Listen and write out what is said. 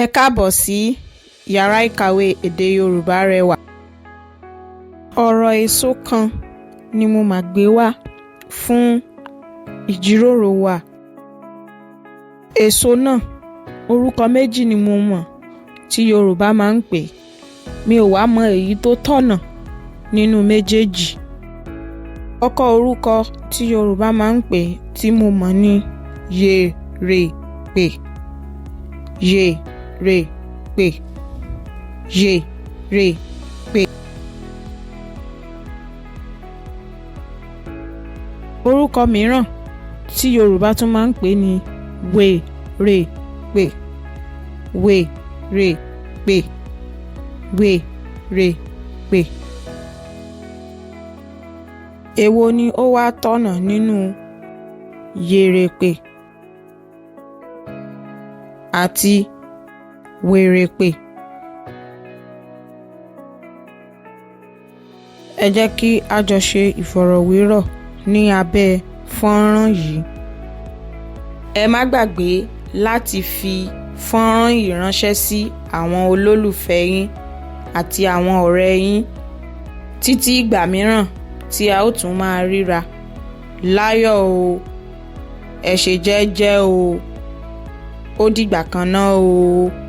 Ẹ káàbọ̀ sí yàrá ìkàwé èdè Yorùbá Rẹwà. Ọ̀rọ̀ èso kan ni mo mà gbé wá fún ìjíròrò wa. Èso náà, orúkọ méjì ni mo mọ̀ tí Yorùbá máa ń pè é. Mi ò wá mọ èyí tó tọ̀nà nínú méjèèjì. Àkọ́kọ́ orúkọ tí Yorùbá máa ń pè é tí mo mọ̀ ni yèrèpè, yèrèpè, yèrèpè. Orúkọ mìíràn tí Yorùbá tún máa ń pè ní wèrèpè, wèrèpè, wèrèpè. Èwo ni ó wá tọ̀nà nínú yèrèpè àti wèrèpè? Ẹ jẹ́ kí á jọ ṣe ìfọ̀rọ̀wérọ̀ ní abẹ́ fọ́nrán yìí. Ẹ má gbàgbé láti fi fọ́nrán yìí ránṣẹ́ sí àwọn olólùfẹ́ yín àti àwọn ọ̀rẹ́ yín títí ìgbà mìíràn tí a ó tún máa ríra. Láyọ̀ o, ẹ ṣe jẹ́jẹ́ o, ó dìgbà kan ná o.